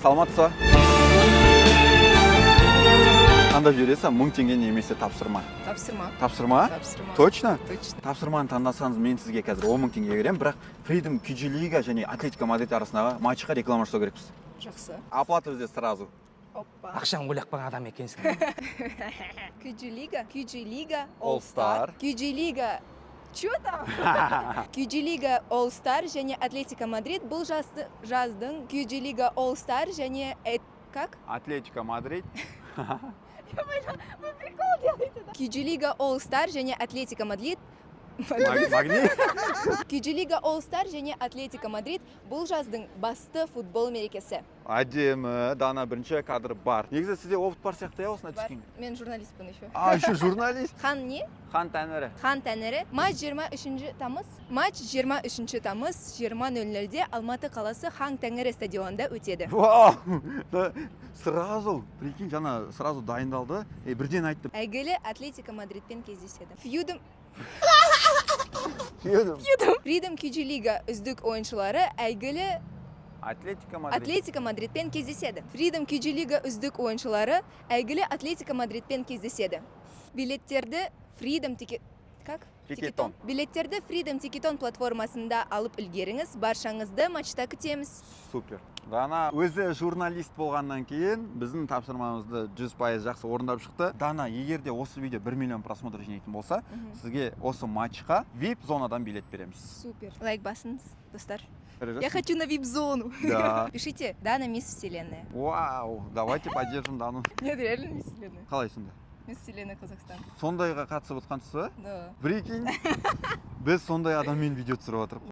Саламатсыз ба? Таңдап жібересіз, 1000 теңге немесе тапсырма. Тапсырма. Тапсырма? Тапсырма. Точно? Точно. Тапсырманы таңдасаңыз, мен сізге қазір 10 000 теңге беремін, бірақ Freedom QJ Лига және Атлетико Мадрид арасындағы матчқа реклама жасау керекпіз. Жақсы. Оплата бізде сразу. Опа. Ақшаны ойлап қалған адам екенсің. QJ Лига, QJ Лига, All Star. QJ Лига. Чё там? QJ Лига All Star және Атлетико Мадрид бұл жаздың QJ Лига All Star және как? Атлетико Мадрид. Вы прикол делаете, да? QJ Лига All Star және Атлетико Мадрид. Магнит. QJ Лига All Star және Атлетико Мадрид бұл жаздың басты футбол мерекесі. Әдемі, Дана, бірінші кадр бар. Негізі сізде опыт бар сияқты, иә, осында Бар. түскен. Мен журналистпін еще. А, еще журналист. Хан не? Хан Тәңірі. Хан Тәңірі. Матч 23 тамыз. Матч 23 тамыз 20.00-де Алматы қаласы Хан Тәңірі стадионында өтеді. Вау! Да, сразу, прикинь, жаңа сразу дайындалды. И бірден айтты. Әйгілі Атлетико Мадридпен кездеседі. Фьюдом. Фьюдом. Freedom QJ Лига үздік ойыншылары әйгілі Атлетико Мадрид. Атлетико Мадридпен кездеседі. Freedom QJ Лига үздік ойыншылары әйгілі Атлетико Мадридпен кездеседі. Билеттерді Freedom Ticket, как? Тикетон. Билеттерді Freedom Тикетон платформасында алып үлгеріңіз. Баршаңызды матчта күтеміз. Супер. Дана өзі журналист болғаннан кейін біздің тапсырмамызды 100% жақсы орындап шықты. Дана, егер де осы видео 1 миллион просмотр жинайтын болса, сізге осы матчқа VIP зонадан билет береміз. Супер. Лайк басыңыз, достар. Я хочу на вип-зону. Да. Пишите: «Дана мисс Вселенная». Вау, давайте поддержим Дану. Нет, реально мисс Вселенная. Қалай сонда? Мисс Вселенная Казахстан. Сондайға қатысып отқансыз ба? Да. Прикинь, біз сондай адаммен видео түсіріп жатырмық.